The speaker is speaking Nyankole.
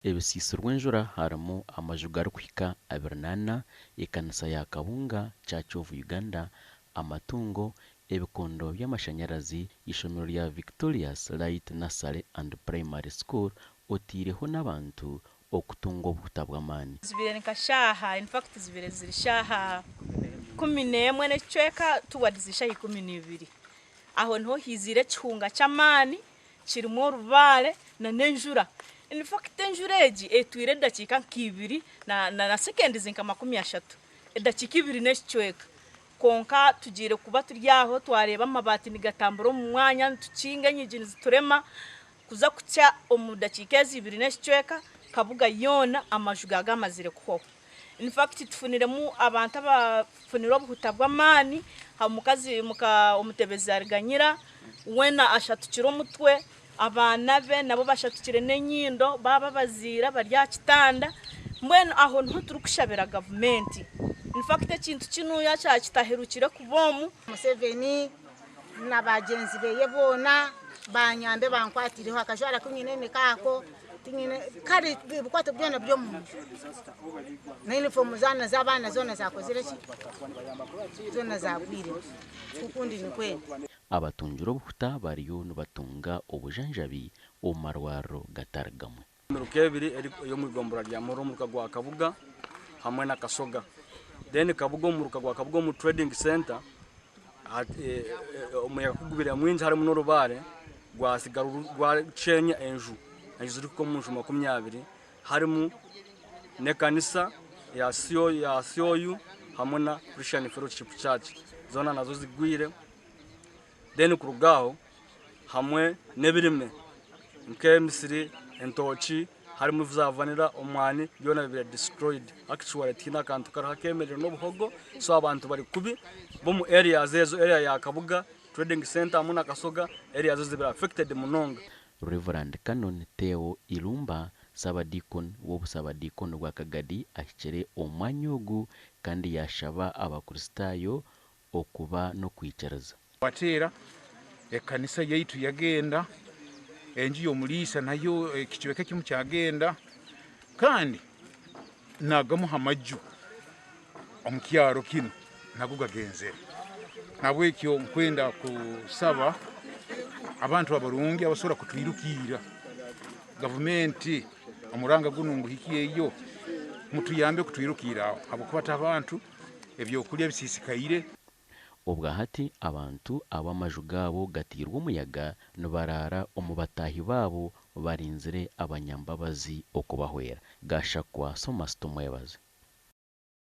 Ebisiisirwe enjura harimu amaju garikuhika 24, ekanisa ya Kabunga Church of Uganda, amatungo, ebikondo by'amashanyarazi, eishomero rya Victorious Light Nursery and Primary School oteireho n'abantu okutunga obuhuta bw'amaani. Zibaire nka shaaha, in fact zibaire ziri shaaha 11 n'ekicweka towards shaaha 12. Aho niho haiziire ekihunga ky'amaani kirimu orubaare n'enjura. In fact enjura egi etwire edakiika nka ibiri na seconds nka 30, edakiika ibiri n'ekicweka. Kwonka tugiire kuba turi aho twareeba amabaati nigatambura omu mwanya nitukinga enyigi niziturema kuza kukya omu dakiika ezi ibiri n'ekicweka Kabuga yoona amaju gaaba gamazire kuhwaho. In fact tufuniremu abantu abafunire obuhuta bw'amaani, omukazi muka Omutebezi Ariganyira weena ashatukire omutwe, abaana be nabo bashatukire n'enyindo baaba abazaire bari aha kitanda, mbwenu aho niho turikushabira gavumenti. In fact ekintu kinuya kyakitaherukire kuba omu. Museveni na bagyenzi beye boona banyambe bankwatireho akajwaro aku nyine nikaako tinyine kare ebikwato byona by'omunju na yunifoomu zaana z'abaana zoona zakozire ki zoona zagwire okundi nikwenda. Abatungire obuhuta bariyo nibatunga obujanjabi omu marwariro gatari gamwe. Emiruka ebiri ey'omu igombolola rya Muhororo omuruka gwa Kabuga hamwe na Kasoga. Then Kabuga omuruka gwa Kabuga omu trading center omuyaga kugubire mwingi harimu n'orubaare gwasiga gwacenya enju, enju zirikuhika omu nju 20 harimu n'ekanisa ya COU hamwe na Christian Fellowship Church zoona nazo zigwire. Then kuruga aho hamwe n'ebirime nk'emisiri, entooki, harimu za vanilla, omwani byona bibire destroyed. Actually tihaine akantu kariho akemereire n'obuhogo so abantu bari kubi b'omu areas ezo, area ya Kabuga trading centre hamwe na Kasoga areas ezo zibire affected munonga. Rev. Canon Theo Ilumba, Saabadiikoni w'Obusaabadiikoni bwa Kagadi ahikire omu mwanya ogu kandi yaashaba Abakristaayo okuba n'okwikiriza. Wateera ekanisa yaitu yagenda, enju y'omuriisa nayo ekicweka ekimu kyagenda kandi nagamu ha maju omu kyaro kinu nago gagenzere. Nahabwekyo nkwenda kusaba abantu abarungi abasobora kutwirukiira gavumenti omuranga gunu nguhikyeyo mutuyambe kutwirukiira aho habwokuba abantu Ebyokurya bisiisikaire. Obwahati abantu abu amaju gaabo gateirwe omuyaga nibaraara omu bataahi baabo barinzire abanyambabazi okubahwera. Gashakwa Thomas Tumwebaze.